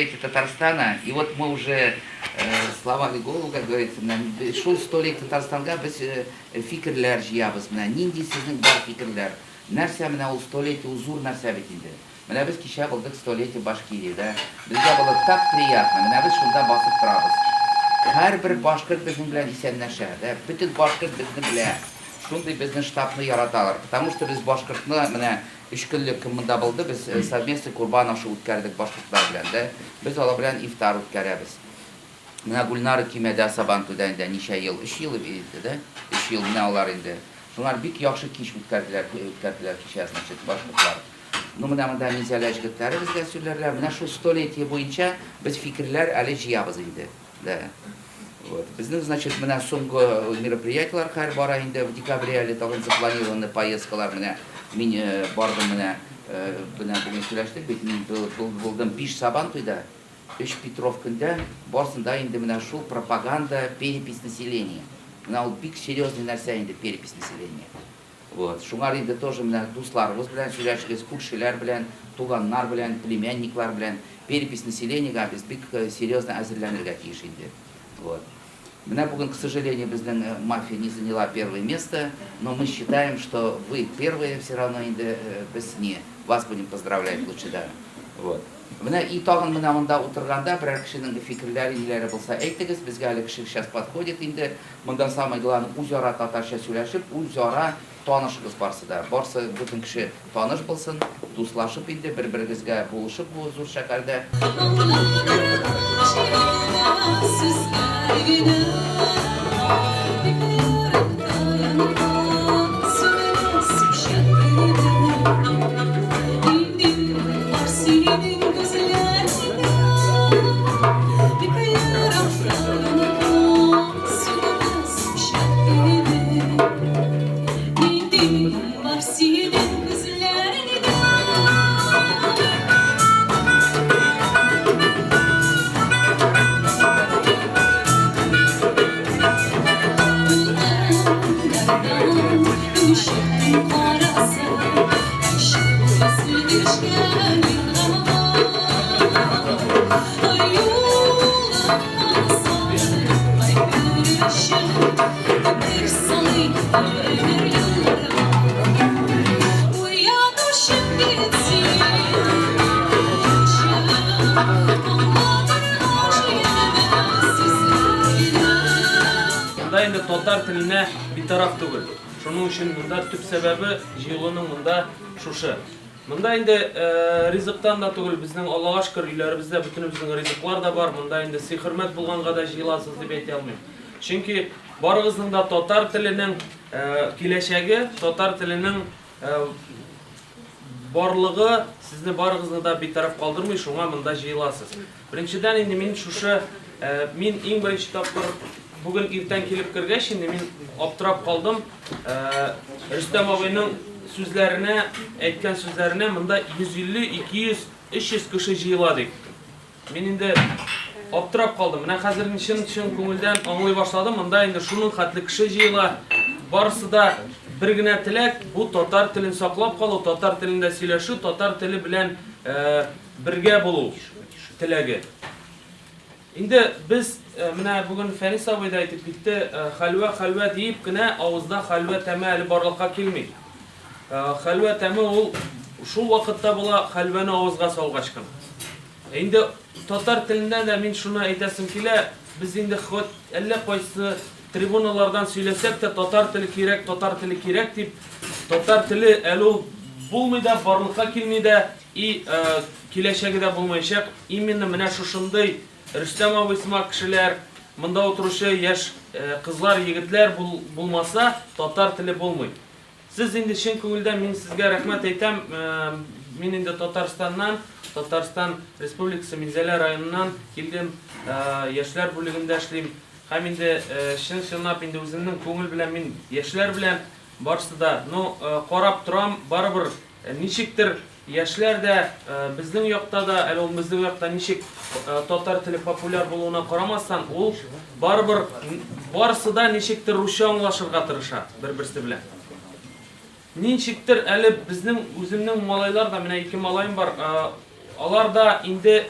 столетие Татарстана, и вот мы уже сломали голову, как говорится, менә шул столетие Татарстанга без фикерләр җыябыз, менә нинди сезнең бар фикерләр, нәрсә менә ул столетие, ул зур нәрсә бит инде. Менә без кичә булдык столетие Башкирии, да, безгә было так приятно, менә без шунда басып торабыз. Һәрбер башкорт безнең белән исәнләшә, да, бөтен башкорт безне белә, шундый безнең штабны яраталар, потому что без башкортны менә Өч көнлек монда булды, без совместный корбан ашы үткәрдек башкортлар белән дә. Без алар белән ифтар үткәрәбез. Менә Гульнара көймәдә Сабантуйда инде ничә ел, өч ел инде, да? Өч ел менә алар инде. Шулар бик яхшы кич үткәрделәр, үткәрделәр кичә, значит, башкортлар. Ну, менә монда Минзәлә җегетләре безгә сөйләрләр. Менә шул столетие буенча без фикерләр әле җыябыз инде. Да. Вот. Безнең, значит, менә соңгы мероприятиеләр хәер бара инде в декабре әле тагын запланированный поездкалар менә мин э, бардым менә э, менә бүген сөйләштек бит мин булдым 5 Сабантуйда, 3 Петров көндә барсында инде менә шул пропаганда перепись населения. Менә ул бик серьезный нәрсә инде перепись населения. Вот. Шуңар инде тоже менә дусларыгыз белән сөйләшегез, күршеләр белән, туганнар белән, племянниклар белән. Перепись населениегә без бик серьезно әзерләнергә тиеш инде. Вот. Менә бүген, к сожалению, безнең мафия не заняла первое место, но мы считаем, что вы первые все равно инде, без не, вас будем поздравлять лучше, да. Вот. Менә и тагын менә монда утырганда берәр кешенең фикерләре, ниләре булса әйтегез, безгә әле кеше сейчас подходит инде. Монда самое главное үзара татарча сөйләшеп, үзара танышыгыз барсы да. Барсы бөтен кеше таныш булсын, дуслашып инде бер-берегезгә булышып бу зур шәһәрдә. Монда инде татар теленә битараф түгел. Шуның өчен монда төп сәбәбе җыелуның монда шушы. Монда инде ризыктан да түгел, безнең Аллага шөкер, өйләребездә бөтенебезнең ризыклар да бар. Монда инде сый-хөрмәт булганга да җыеласыз дип әйтә алмыйм. Чөнки барыгызның да татар теленең киләчәге, татар теленең барлыгы сезне барыгызны да битараф калдырмый, шуңа монда җыеласыз. Беренчедән инде мин шушы, мин иң беренче тапкыр бүген иртән килеп кергәч инде мин аптырап калдым. Рөстәм абыйның сүзләренә, әйткән сүзләренә монда 150, 200, 300 кеше җыела дип. Мин инде аптырап калдым. Менә хәзер мин чын-чын күңелдән аңлый башладым. Монда инде шуның хәтле кеше җыела. Барысы да бер генә теләк, бу татар телен саклап калу, татар телендә сөйләшү, татар теле белән бергә булу теләге. Инде без менә бүген Фәнис абый да әйтеп китте, хәлвә, хәлвә диеп кенә авызда хәлвә тәме әле барлыкка килми. Хәлвә тәме ул шул вакытта була, хәлвәне авызга салгач кына. Инде татар телендә дә мин шуны әйтәсем килә, без инде хоть әллә кайсы трибуналардан сөйләсәк тә, татар теле кирәк, татар теле кирәк дип, татар теле әле ул булмый да, барлыкка килми дә и киләчәге дә булмаячак. Именно менә шушындый Рөстәм абый сымак кешеләр, монда утыручы яшь кызлар, егетләр булмаса, татар теле булмый. Сез инде чын күңелдән мин сезгә рәхмәт әйтәм. Мин инде Татарстаннан, Татарстан Республикасы Минзәлә районыннан килдем. Яшьләр бүлегендә эшлим. Һәм инде чын-чынлап инде үземнең күңел белән мин яшьләр белән барысы да, ну, карап торам, барыбер ничектер яшьләр дә безнең якта да, әле ул безнең якта ничек татар теле популяр булуына карамастан, ул барыбер барысы да ничектер русча аңлашырга тырыша бер-берсе белән. Ничектер әле безнең үземнең малайлар да, менә ике малаем бар, алар да инде.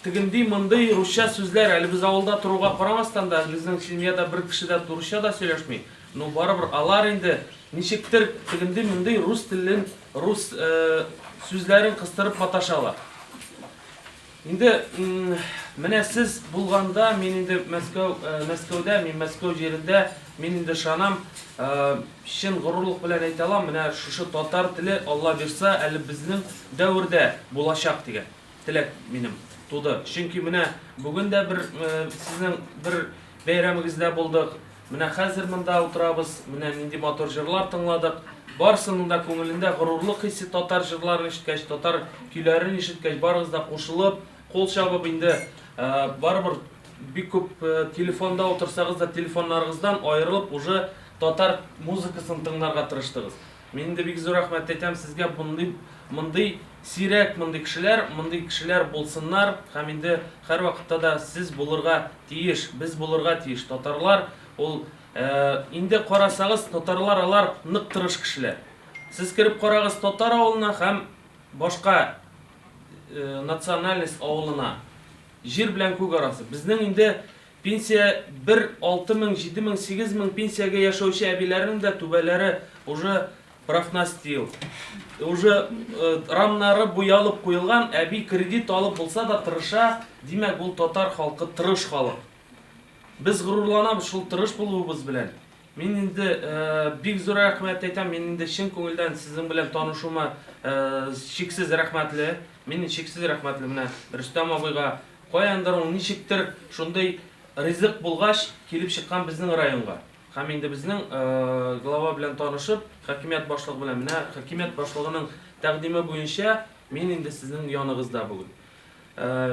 тегенди мондый русча сүзләр, әле без авылда торуга карамастан да, безнең семьяда бер кеше дә русча да сөйләшми. Но барыбер алар инде ничектер тегенди мондый рус телен, рус сүзләрен кыстырып маташалар. Инде менә сез булганда, мин инде Мәскәү, Мәскәүдә, мин Мәскәү җирендә, мин инде ышанам, чын горурлык белән әйтә алам, менә шушы татар теле, Алла бирса, әле безнең дәвердә булачак дигән теләк минем туды. Чөнки менә бүген дә бер сезнең бер бәйрәмегездә булдык. Менә хәзер монда утырабыз, менә нинди матур җырлар тыңладык. Барысының да күңелендә горурлык хисе татар җырларын ишеткәч, татар көйләрен ишеткәч, барыгыз да кушылып, кул чабып инде барыбер бик күп телефонда утырсагыз да, телефоннарыгыздан аерылып уже татар музыкасын тыңларга тырыштыгыз. Мин инде бик зур рәхмәт әйтәм сезгә мондый мондый сирәк мондый кешеләр, мондый кешеләр булсыннар һәм инде һәрвакытта да сез булырга тиеш, без булырга тиеш. Татарлар ул инде карасагыз, татарлар алар нык тырыш кешеләр. Сез кереп карагыз татар авылына һәм башка национальность авылына. Җир белән күк арасы. Безнең инде пенсия бер 6000, 7000, 8000 пенсиягә яшәүче әбиләрнең дә түбәләре уже профнастил. Уже рамнары буялып куелган, әби кредит алып булса да тырыша, димәк ул татар халкы тырыш халык. Без горурланабыз шул тырыш булуыбыз белән. Мин инде бик зур рәхмәт әйтәм, мин инде чын күңелдән сезнең белән танышуыма чиксез рәхмәтле. Мин чиксез рәхмәтле менә Рөстәм абыйга. Каяндыр ул ничектер шундый ризык булгач килеп чыккан безнең районга. Һәм инде безнең глава белән танышып, хакимият башлыгы белән, менә хакимият башлыгының тәкъдиме буенча мин инде сезнең яныгызда бүген.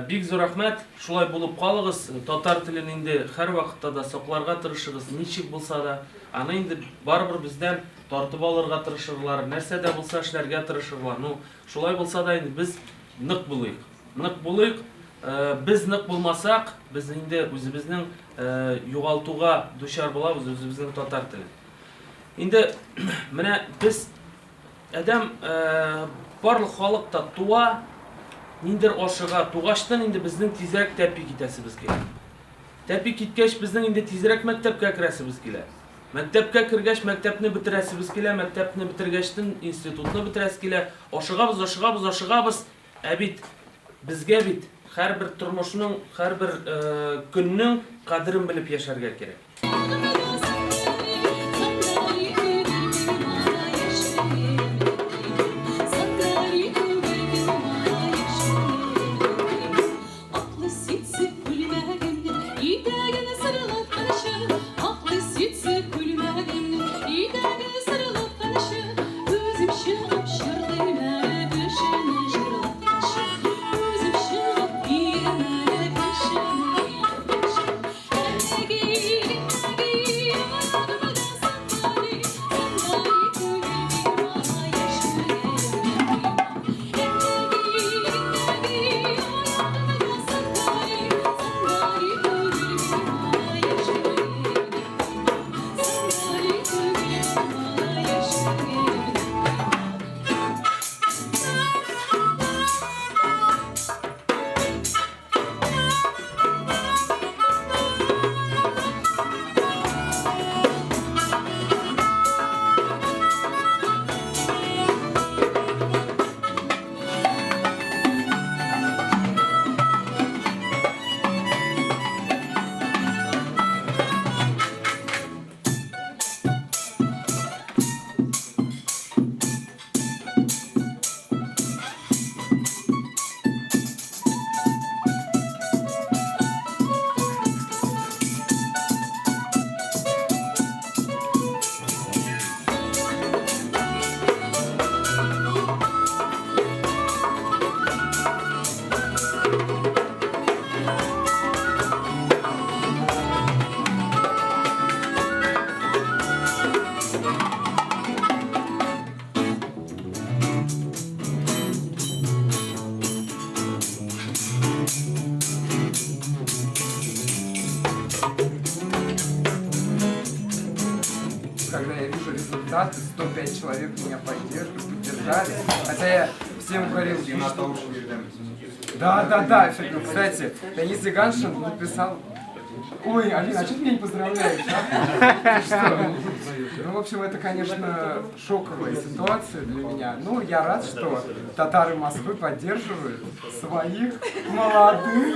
Бик зур рәхмәт, шулай булып калыгыз, татар телен инде һәрвакытта да сакларга тырышыгыз, ничек булса да. Аны инде барыбер бездән тартып алырга тырышырлар, нәрсә дә булса эшләргә тырышырлар. Ну, шулай булса да инде без нык булыйк. Нык булыйк. Без нык булмасак, без инде үзебезнең югалтуга дучар булабыз үзебезнең татар телен. Инде менә без Адәм, барлык халык та туа, ниндер ашыга. Тугачтан инде безнең тизрәк тәпи китәсебез килә. Тәпи киткәч, безнең инде тизрәк мәктәпкә керәсебез килә. Мәктәпкә кергәч, мәктәпне бетерәсебез килә, мәктәпне бетергәчтен институтны бетерәсе килә. Ашыгабыз, ашыгабыз, ашыгабыз. Ә бит безгә бит һәрбер тормышның, һәрбер көннең кадерен белеп яшәргә кирәк. Когда я вижу результаты, 105 человек меня поддерживают, поддержали. Хотя я всем говорил, что... Да, да, да. Кстати, Денис Зиганшин написал... Ой, Алина, а что ты меня не поздравляешь, а? Что? Ну, в общем, это, конечно, шоковая ситуация для меня. Ну, я рад, что татары Москвы поддерживают своих молодых.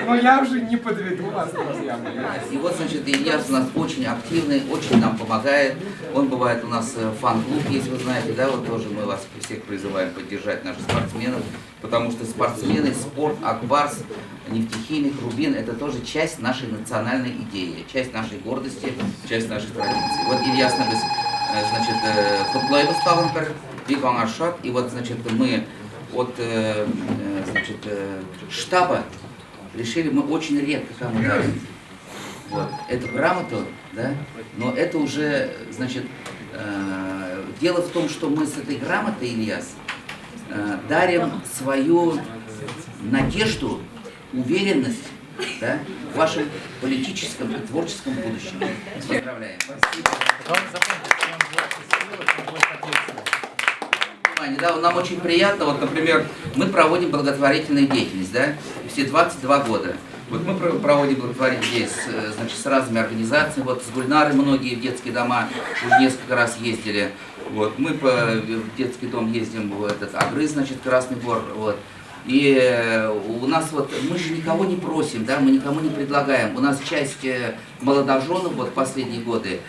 Но я уже не подведу вас, друзья мои. И вот, значит, Ильяс у нас очень активный, очень нам помогает. Он бывает у нас фан-клуб, если вы знаете, да, вот тоже мы вас всех призываем поддержать наших спортсменов, потому что спортсмены, спорт, Акбарс, Нефтехимик, Рубин – это тоже часть нашей национальной идеи, часть нашей гордости, часть наших традиций. Вот Ильяс без, значит, котлыйбыз тагын бер, бик аңа шат. И вот, значит, мы от, значит, штаба решили, мы очень редко кому дарим. Вот, эту грамоту, да, но это уже, значит, дело в том, что мы с этой грамотой, Ильяс, дарим свою надежду, уверенность, да, в вашем политическом и творческом будущем. Поздравляем. Спасибо. Да, нам очень приятно, вот, например, мы проводим благотворительную деятельность, да, все 22 года. Вот мы проводим благотворительную деятельность, значит, с разными организациями, вот с Гульнарой многие в детские дома уже несколько раз ездили. Вот, мы в детский дом ездим в этот Агрыз, значит, Красный Бор, вот. И у нас вот, мы же никого не просим, да, мы никому не предлагаем. У нас часть молодоженов вот последние годы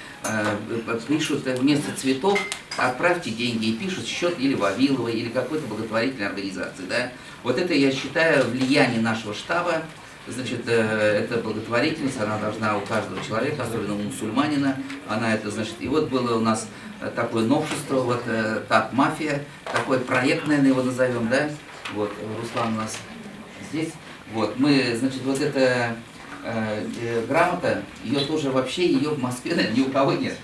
пишут вместо цветов отправьте деньги и пишут счет или Вавиловой, или какой-то благотворительной организации, да. Вот это, я считаю, влияние нашего штаба. Значит, это благотворительность, она должна у каждого человека, особенно у мусульманина, она это, значит, и вот было у нас такое новшество, вот так, мафия, такой проект, наверное, его назовем, да, вот, Руслан у нас здесь, вот, мы, значит, вот эта грамота, ее тоже вообще, ее в Москве, наверное, ни у кого нет,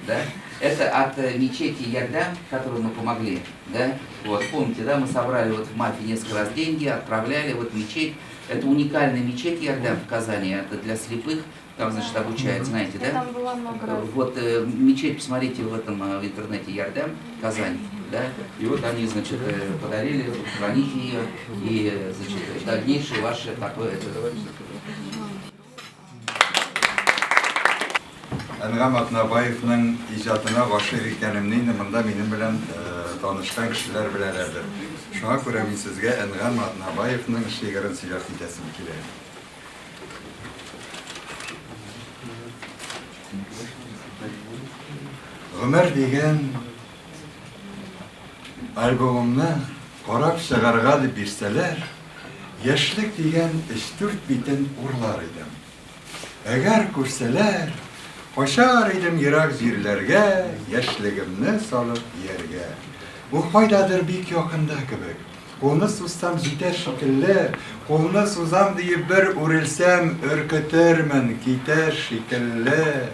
да, это от мечети Ярдам, которой мы помогли, да, вот, помните, да, мы собрали вот в мафии несколько раз деньги, отправляли вот мечеть. Это уникальная мечеть Ярдам в Казани, это для слепых, там, значит, обучают, знаете, да? Я там была много раз. Вот мечеть, посмотрите в этом, в интернете, Ярдам, Казань, да? И вот они, значит, подарили, храните ее, и, значит, дальнейшее ваше такое... Әнгам Атнабаевның иҗатына гашыйк икәнемне инде монда минем белән танышкан кешеләр беләләрдер. Шуңа күрә мин сезгә Әнгам Атнабаевның шигырен сөйләп китәсем килә. Гомер дигән альбомымны карап чыгарга дип бирсәләр, яшьлек дигән өч-дүрт битен урлар идем. Әгәр күрсәләр, качар идем ерак җирләргә, яшьлегемне салып ияргә. Ул кайдадыр бик якында кебек. Кулны сузсам җитәр шикелле, кулны сузам диеп бер үрелсәм, өркетермен, китәр шикелле.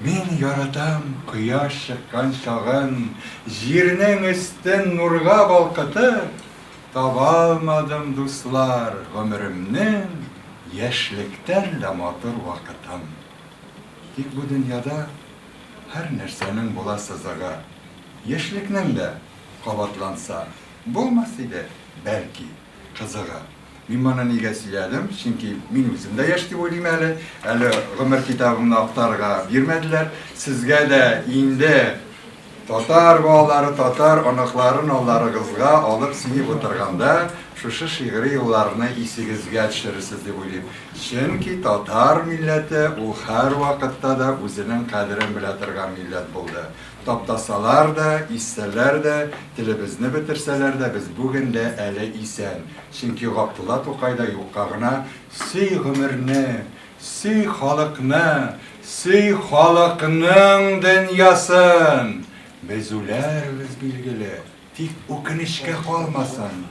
Мин яратам кояш чыккан чагын, җирнең өстен нурга балкытып, табалмадым, дуслар, гомеремнең яшьлектән дә матур вакытын. Тик бу дөньяда һәр нәрсәнең була сызыгы. Яшьлекнең дә кабатланса, булмас иде, бәлки, кызыгы. Мин моны нигә сөйләдем? Чөнки мин үзем дә яшь дип уйлыйм әле. Әле гомер китабымны актарырга бирмәделәр. Сезгә дә инде татар балалары, татар оныкларын алларыгызга алып сөеп утырганда, шушы шигъри юлларны исегезгә төшерерсез дип уйлыйм. Чөнки татар милләте ул һәрвакытта да үзенең кадерен белә торган милләт булды. Таптасалар да, иссәләр дә, телебезне бетерсәләр дә, без бүген дә әле исән. Чөнки Габдулла Тукай да юкка гына сөй гомерне, сөй халыкны, сөй халыкның дөньясын. Без үләрбез, билгеле, тик үкенечкә калмасын.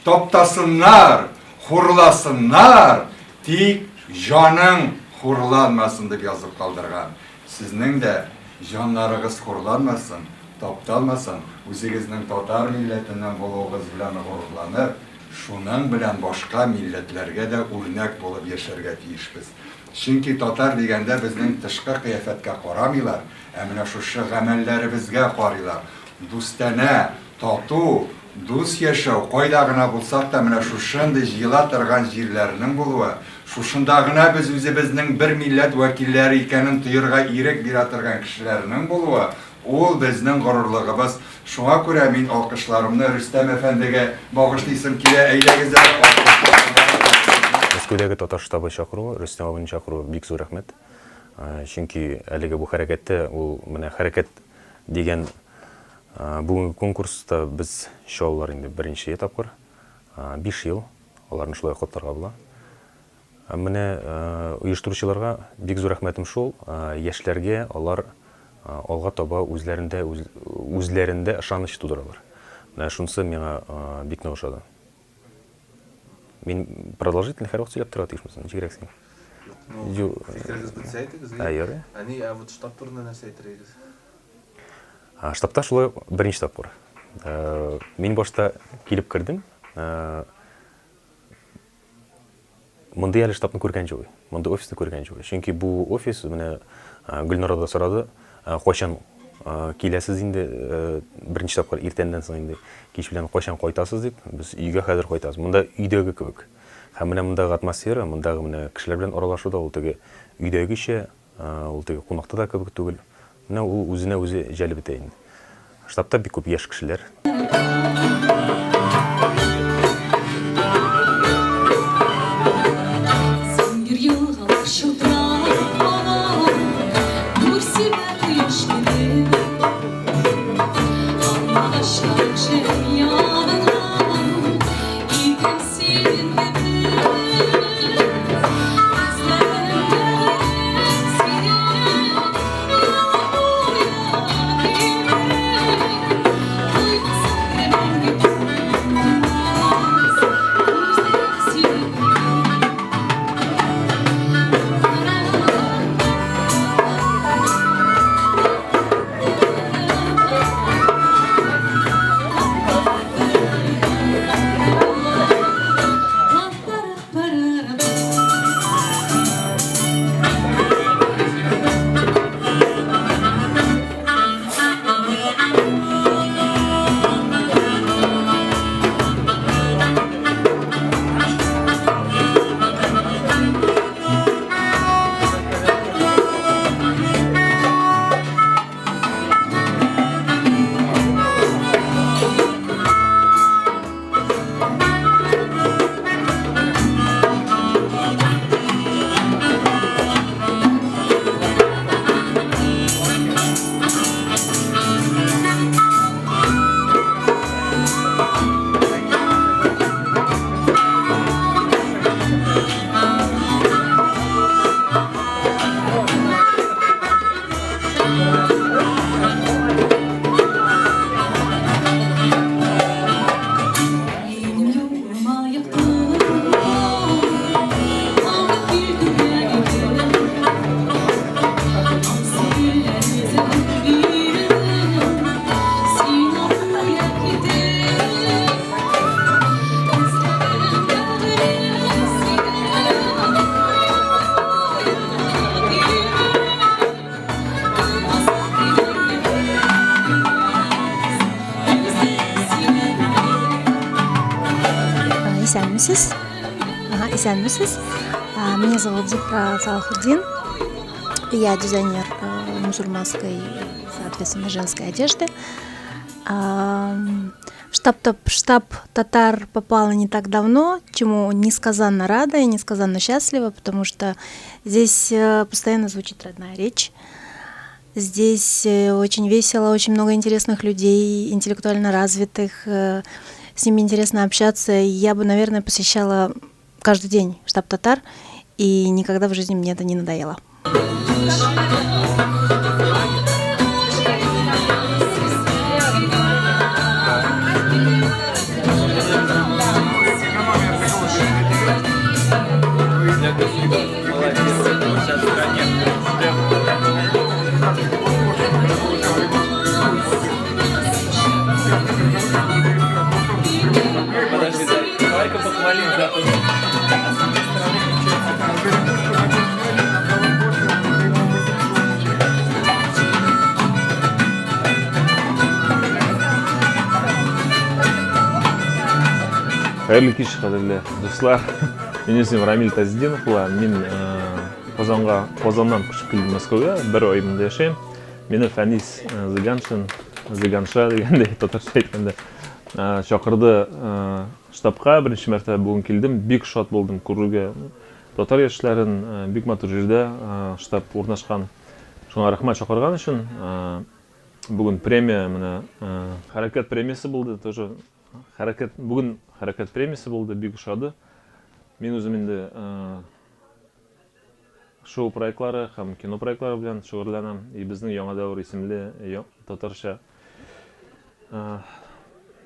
Таптасыннар, хурласыннар, тик җаның хурланмасын дип язып калдырган. Сезнең дә җаннарыгыз хурланмасын, тапталмасын, үзегезнең татар милләтеннән булуыгыз белән горурланып, шуның белән башка милләтләргә дә үрнәк булып яшәргә тиешбез. Чөнки татар дигәндә безнең тышкы кыяфәткә карамыйлар, ә менә шушы гамәлләребезгә карыйлар. Дустанә, тату, Дус яшәү, кайда гына булсак та, менә шушындый җыела торган җирләрнең булуы, шушында гына без үзебезнең бер милләт вәкилләре икәнен тоерга ирек бирә торган кешеләрнең булуы, ул безнең горурлыгыбыз. Шуңа күрә мин алкышларымны Рөстәм әфәндегә багышлыйсым килә. Әйдәгез әле, алкышлар. Мәскәүдәге татар штабы чакыруы, Рөстәм абыйның чакыруы бик зур рәхмәт. Чөнки әлеге бу хәрәкәттә ул менә хәрәкәт дигән Бүгенге конкурста без чаллылар инде беренче тапкыр, 5 ел аларны шулай котларга була. Менә оештыручыларга бик зур рәхмәтем шул, яшьләргә алар алга таба үзләрендә үзләрендә ышаныч тудыралар. Менә шунысы миңа бик нык ошады. Мин продолжительно һәрвакыт сөйләп торырга тиешме соң? Ничегрәк син? Юк, ну, фикерегез бетсә әйтегез. Ә, ярый. Әни, ә вот штаб турында нәрсә әйтер идегез? Штабта шулай ук беренче тапкыр. Мин башта килеп кердем. Мондый әле штабны күргән юк. Мондый офисны күргән юк. Чөнки бу офис менә Гөлнара да сорады, кайчан киләсез инде, беренче тапкыр иртәннән соң инде кич белән кайчан кайтасыз дип, без өйгә хәзер кайтабыз. Монда өйдәге кебек. Һәм менә мондагы атмосфера, мондагы менә кешеләр белән аралашу да ул теге өйдәгечә, ул теге кунакта да кебек түгел. Менә ул үзенә үзе җәлеп итә инде. Штабта бик күп яшь кешеләр. Исәнмесез. Ага, исәнмесез. Меня зовут Зухра Салахуддин. Я дизайнер мусульманской, соответственно, женской одежды. В штаб татар попала не так давно, чему несказанно рада и несказанно счастлива, потому что здесь постоянно звучит родная речь. Здесь очень весело, очень много интересных людей, интеллектуально развитых, с ними интересно общаться. Я бы, наверное, посещала каждый день штаб татар, и никогда в жизни мне это не надоело. Подожди, давай-ка похвалим за то, что... Хәерле кич, кадерле дуслар. Минем исемем Рамил Тазетдинов була. Мин Казанга, Казаннан күчеп килдем Мәскәүгә. Бер ай монда яшәйм. Мине Фәнис Зиганшин, Зиганша дигәндәй татарча әйткәндә, чакырды штабка. Беренче мәртәбә бүген килдем. Бик шат булдым күрергә. Татар яшьләрен бик матур җирдә штаб урнашкан. Шуңа рәхмәт чакырган өчен. Бүген премия менә хәрәкәт премиясе булды тоже. Хәрәкәт бүген хәрәкәт премиясе булды, бик ошады. Мин үзем инде шоу проектлары һәм кино проектлары белән шөгыльләнәм. И безнең Яңа дәвер исемле татарча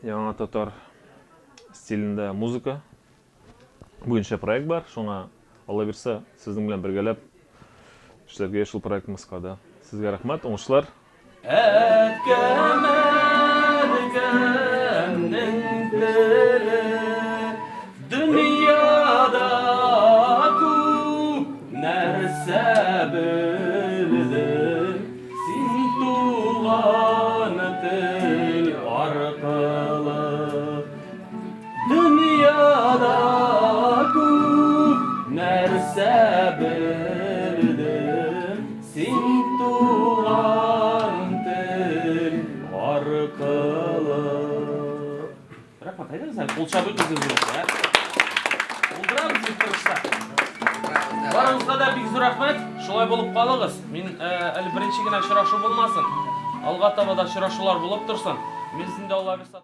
яңа татар стилендә музыка буенча проект бар. Шуңа Алла бирсә, сезнең белән бергәләп эшләргә шул проект Москвада. Сезгә рәхмәт, уңышлар. Әткәм, әнкәмнең теле Дөньяда күп нәрсә белдем Син туган тел аркылы Дөньяда күп нәрсә белдем Син туган тел аркылы. Рәхмәт, әйдәгез әле, кул чабыйк үзебезгә, ә? Булдырабыз бит тырышсак. Барыгызга да бик зур рәхмәт. Шулай булып калыгыз. Мин әле беренче генә очрашу булмасын. Алга таба да очрашулар булып торсын. Мин сезне дә Алла бирса.